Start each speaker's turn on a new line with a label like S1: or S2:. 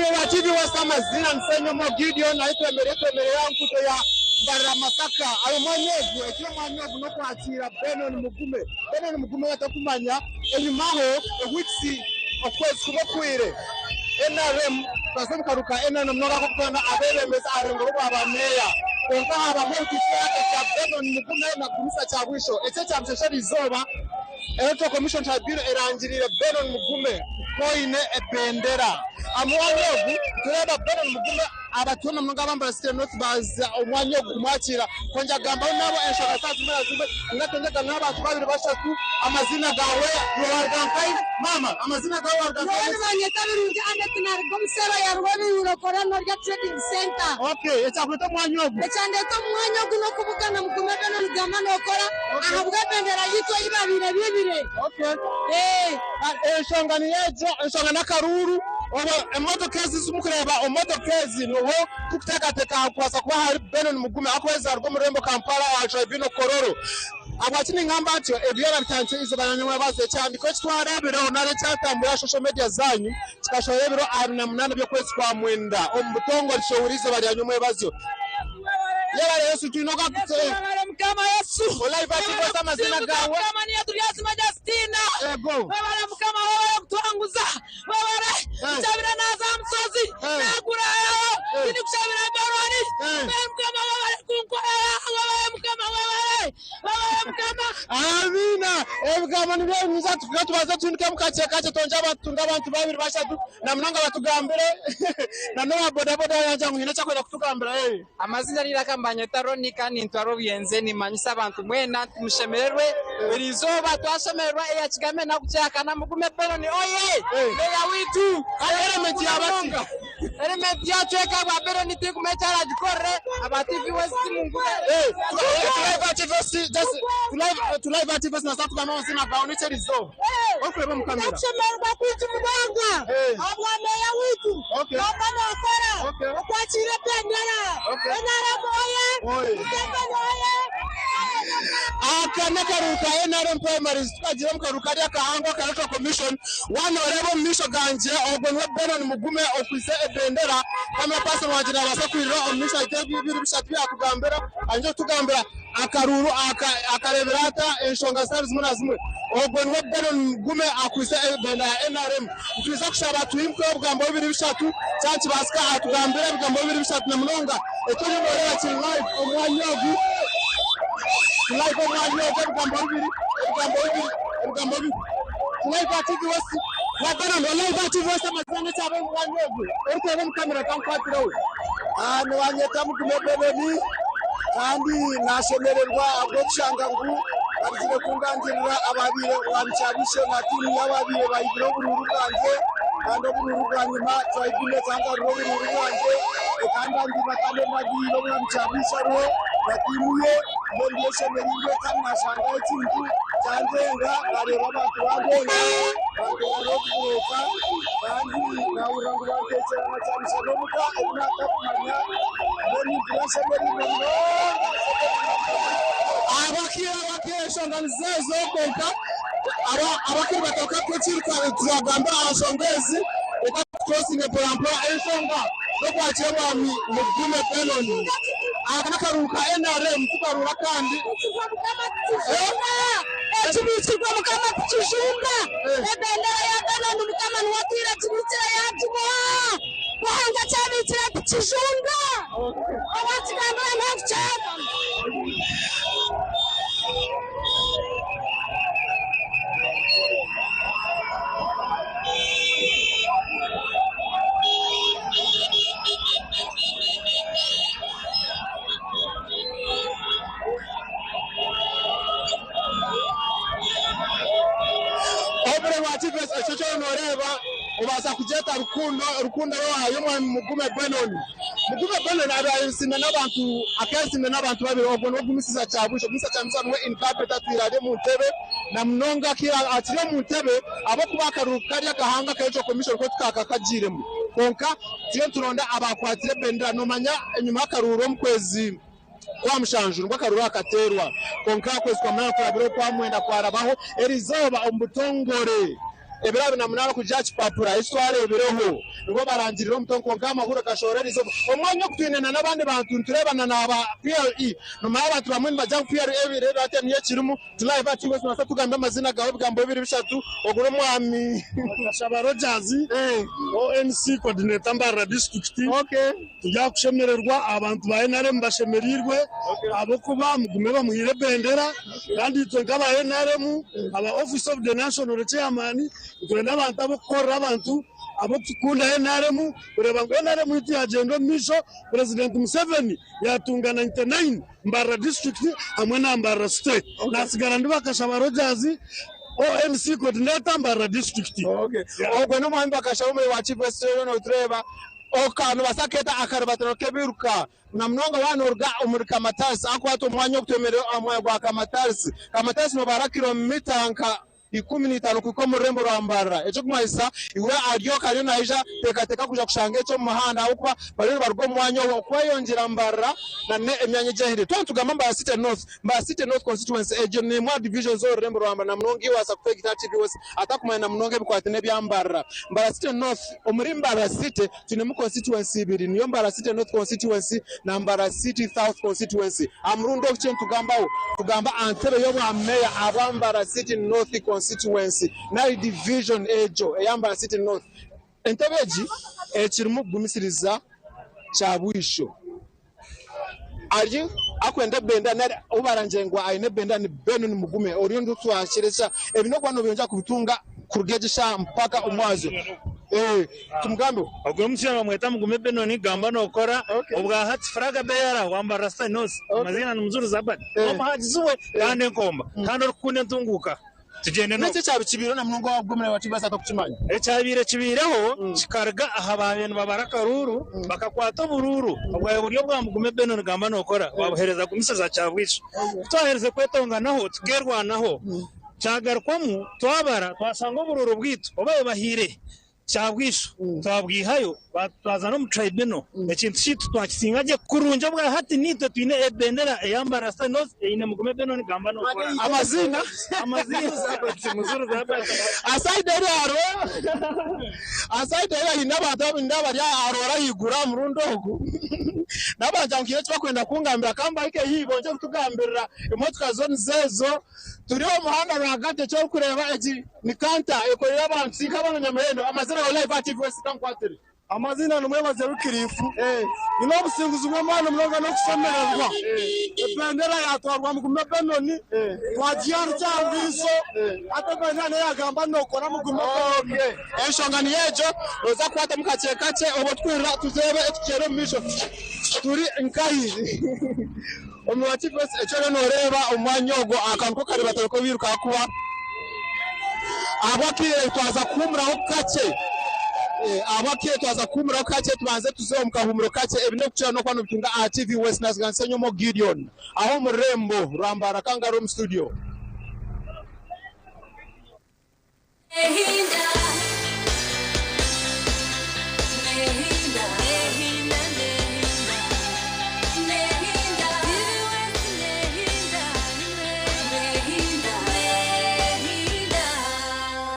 S1: Omureba wa TV West amaziina ni Ssenyomo Gideon ahi twemereire twemereire aha nguuto ya Mbarara Masaka. Aha omwanya ogu ekiri omwanya ogu n'okwakiira Benon Mugume. Benon Mugume ou otakumanya enyimaho weeks okwezi kumwe okuhweire NRM tukaza omu karuuru ka NRM munonga ak'okutoorana abeebembezi aha rurengo rw'obwa ba meeya kwonka haabamu ekicweka ekya Benon Mugume na Gumisa Kyabwisho. Eki ekyamushesha eriizooba Electoral Commission Tribunal erangiriire Benon Mugume ku oine ebendera. Aha mwanya ogu nitureeba Benon Mugume abatuura na munonga aba Mbarara City North baaza omu mwanya ogu kumwakiira kwongyera kugambaho naabo enshonga zitari zimwe na zimwe. Ninga twongye kugambaho n'abantu babiri bashatu. Amaziina gaawe waaruga nkahi? Maama, amaziina gaawe waaruga nkahi?
S2: Nyowe nibanyeta Birungi Annet naruga omu seero ya Rwebihuuro Kora Norya Trading Centre.
S1: Okay, ekyakureeta omu mwanya ogu?
S2: Ekyandeeta omu mwanya ogu n'okubugana Mugume Benon Gamba Nokora ahabw'ebendera yaitu ei babaire baibire.
S1: Okay. Enshonga niyo egyo, enshonga n'akaruuru. Obwo emotoka ezi ezimurikureeba omu motoka ezi niho turikuteekateeka hakubaasa kuba hari Benon Mugume ahakuba ezi zaaruga omu rurembo Kampala aha Tribunal Kololo. Ahabwaki ningamba ntyo? Ebi byona bitandikire eizooba rya nyomwebazo. Ekihandiiko eki twareebireho nari ekyatambura aha social media zaanyu kikashohora ebiro 28 by'okwezi kwa Mwenda omu butongore kishohire eizooba rya nyomwebazyo. Yebare Yesu twine ogu
S2: Yesu webare mukama Yesu.
S1: Olive ati
S2: Webare
S1: Rwose amazina
S2: kutusinguza
S1: gawe.
S2: mukama niyo Turyasima Justina.
S1: Ego.
S2: Webare mukama webare kutwanguza. Webare kushabira naza aha musozi nagurayo. Tindi kushabira Beroni. Webare mukama webare kunkorera. Webare mukama webare. Webare mukama.
S1: Amiina. Ebigambo nibyo ebi tuba tubanze tuhindukemu kakye kakye twongye abantu tunge abantu babiri bashatu na munonga batugambire na n'owa bodaboda yaagira ngu haine eki arikwenda kutugambira.
S3: Amazina n'eiraka nibanyeta Ronnie kandi nintwara Obuyenje nimanyisa abantu mwena nti mushemererwe erizooba twashemererwa eya Kigame enaku kyahakana mugume Benon oye meeya waitu.
S1: Hati element yaaba ki?
S3: Element yacweka bwa Benon tinkumanya eki aragikorere aba TV West mungure.
S1: Tulive ati West naza kugamba amazina gawe n'ekyerizooba orikureeba omu kamera.
S2: Okushemererwa kwingi munonga ahabwa meeya waitu Gamba Nokora okwakiira ebendera NRM oye! Museveni oye!
S1: Aka n'akaruuru ka NRM primaries tukagiire omu karuuru kariya akahango aka Electoral Commission. Waaba nooreeba omu maisho gangye ogwo niwe Benon Mugume okwaitse ebendera. Camera person wangye naabaasa kwirira omu maisho ahike bibiri bishatu ebi yaatugambira. Aije kutugambira akaruuru aka akareebire ata enshonga zitari zimwe na zimwe. Ogwo niwe Benon Mugume akwaitse ebendera ya NRM. Nitwija kushaba tuhimukeho ebigambo bibiri bishatu kyaba nikibaasika atugambire ebigambo bibiri bishatu na munonga eki oriyo nooreeba kiri live omu mwanya ogu live omu mwanya ogu ebigambo bibiri ebigambo bibiri ebigambo bibiri live aha TV West na Benon live aha TV West amazima n'ekyaba omu mwanya ogu orikureeba omu kamera kankukwatireho.
S4: Nibanyeta Mugume Benon kandi nashemererwa ahabw'okushanga ngu Barugire kundangirira abaabaire Rwamukyabiishe na tiimu y'abaabaire baibire oburuuru bwangye kandi oburuuru bwanyima Tribunal ekangarura oburuuru bwangye ekandangirira kandi endagiire Rwamukyabiishe ariho na tiimu ye mbwenu ndi eshemereirwe kandi naashangaho ekintu kyandenga naareeba abantu bandenga banteera roadblock kandi naahurira ngu banteekyera na kyamushana omuka ebi naatakumanya mbwenu nimpurira nshemereirwe munonga nshemereirwe munonga.
S1: Enshonga nizo ezo kwonka abakiri bato twagamba aha nshonga ezi reka tukurosinge mporampora. Enshonga n'okwakira omwami Mugume Benon. Aka n'akaruuru ka NRM tikaruuru akandi.
S2: Ekibikirwe Mukama tikijunda. Ebendera ya Benon Mukama niwe atwire agibikire yagimuha. Ruhanga ekyabikire tikijunda. Owakigambira ntakukyanga.
S1: Obure bwa TVS ekyo kyona noreeba obaasa kugyeta rukundo, rukundo ei wahayo omwami Mugume Benon. Mugume Benon abeesiimire n'abantu akeesiimire n'abantu babiri ogwo niwe Gumisiza Kyabwisha. Gumisiza Kyabwisha niwe incumbent atwire ari omu ntebe na munonga akiri omu ntebe ahabw'okuba akaruuru kariya akahanga aka Electoral Commission ko tikakakagiiremu. Kwonka turiyo nituronda abaakwatire ebendera. Noomanya enyima y'akaruuru omu kwezi kwa mushanju nibwo akaruuru aka kateerwa kwonka okwezi kwa munaana kurabireho okwamwenda kwarabaho erizooba omu butongore. Ebiro 28 okugira aha kipapura eki twareebireho, nibwo barangirira omuto kwonka amahurire gashohora erizooba. Omwanya ogu twine na n'abandi bantu nitureeba na n'aba PLE. Nomanya abantu bamwe nibagira ngu PLE ebireebire hati niyo ekirimu. Turive aha kigo nobaasa kutugambira amazina gaawe ebigambo bibiri bishatu ogure omwami.
S5: Kashaba Rogers, ONC Coordinator Mbarara District, Turi aha kushemererwa, abantu ba nrm bashemereirwe ahabw'okuba Mugume bamuhaire ebendera kandi itwe nk'aba nrm aba Office of the National Chairman nitwenda abantu ab'okukorera abantu ab'okukunda nrm kureeba ngu nrm yaitu yagyenda omu maisho, Purezidenti Museveni yatunga 99 Mbarara District hamwe na Mbarara City. Natsigara ndi Bakashaba Rogers, ONC Coordinator Mbarara District.
S1: Ogwe n'omwami Bakashaba omuri wa Chief West rero notureeba Oka nobaasa kukeeta akaribatiro k'ebiruka na munonga waaba noruga omuri Kamatarisi ahakuba hati omwanya ogu twemereire aha mwanya gwa Kamatarisi. Kamatarisi nobara kilomita nka 15 kuhika omu rurembo rwa Mbarara. Ekirikumanyisa iwe ari oka ariyo naija teekateeka kwija kushanga eki omu muhanda ahabw'okuba bariyo nibaruga omu mwanya ogwo kweyongyera Mbarara na n'emyanya egyehire. Twaba nitugamba Mbarara City North, Mbarara City North Constituency egyo n'emwe aha division z'orurembo rwa Mbarara na munonga ei wabaasa kuta TV West atakumanya na munonga ebikwataine ebya Mbarara. Mbarara City North, Omuri Mbarara City twinemu constituency ibiri niyo Mbarara City North Constituency na Mbarara City South Constituency. Aha murundi ogu eki nitugambaho, nitugamba aha ntebe y'obwa meeya ahabwa Mbarara City North Constituency nari division egyo eya Mbarara City North. Entebe egi ekirimu kugumisiriza kya bwisho. Ari akwenda ebendera nari ou barangire ngu aine ebendera ni Benon Mugume oriyo nitwakiresa ebi nokuba nobyongyera kubitunga kuruga egi shaaha mpaka omwazyo tumugambeho.
S6: Ogwo omushaija nibamweta Mugume Benon gamba nokora obwahati flag bearer wa Mbarara City North amaziina ni Muzuru Zabadi omuhagizi we kandi enkomba kandi orikukunda entunguuka. Tugyende
S1: n'oku. Niki ekyabaire kibaireho na munonga owagumire wakibaasa atakukimanya?
S6: Ekyabaire kibaireho kikaruga aha baabaire nibabara akaruuru, bakakwata oburuuru obwabaire buri obwa Mugume Benon gamba nookora, baabuheereza Gumisiriza Kyabwikyo. Ku twaherize kwetonganaho tukeerwanaho, kyagarukwamu twabara twashanga oburuuru bwaitu obu baabaire bahaire Kyabwisho twabwihayo baatutwaza n'omu tribunal. Ekintu kyaitu twakisinga gye kurungi obwa hati naitwe twine ebendera eya Mbarara City North eine Mugume Benon gamba nokora.
S1: Amaziina?
S6: Amaziina Muzuru Zabadi.
S1: Aside eri hariho aside eri haine abantu abu nindeeba bari aha roora ahaiguru aha murundi ogu n'abantu ngu haine eki barikwenda kungambira ka mbahike haihi bongye kutugambirira emotoka zo nizo ezo. Turi omu muhanda rwagati eki orikureeba egi ni kanta ekoreire abantu ti nk'abanyamuhendo. Amazina gawe live aha TV West kankwatire.
S5: Amaziina ni Mwebaze Wycliffe. Nyine obusinguzi bw'amaani munonga n'okushemererwa. Ebendera yatwarwa Mugume Benon, twagiha ahari Kyarwiso, hati ebendera niyo yagamba nokora Mugume Benon.
S1: Enshonga niyo egyo, noza kukwatamu kakye kakye obwo tukwirira tureebe ekitukyeri omu maisho. Turi nkahi? Omu Wakigosi eki oriyo nooreeba omu mwanya ogwo aka niko karibatiro k'obwiruka ahakuba ahabw'akaire twaza kuhuumuraho kakye ahabw'akaire twaza kuhuumuraho kakye tubanze tuze omu kahuumuro kakye ebi n'okukira n'okuba nibitunga aha TV West Naziganisa Nyomo Gideon aho omu rurembo rwa Mbarara Kangaru omu studio.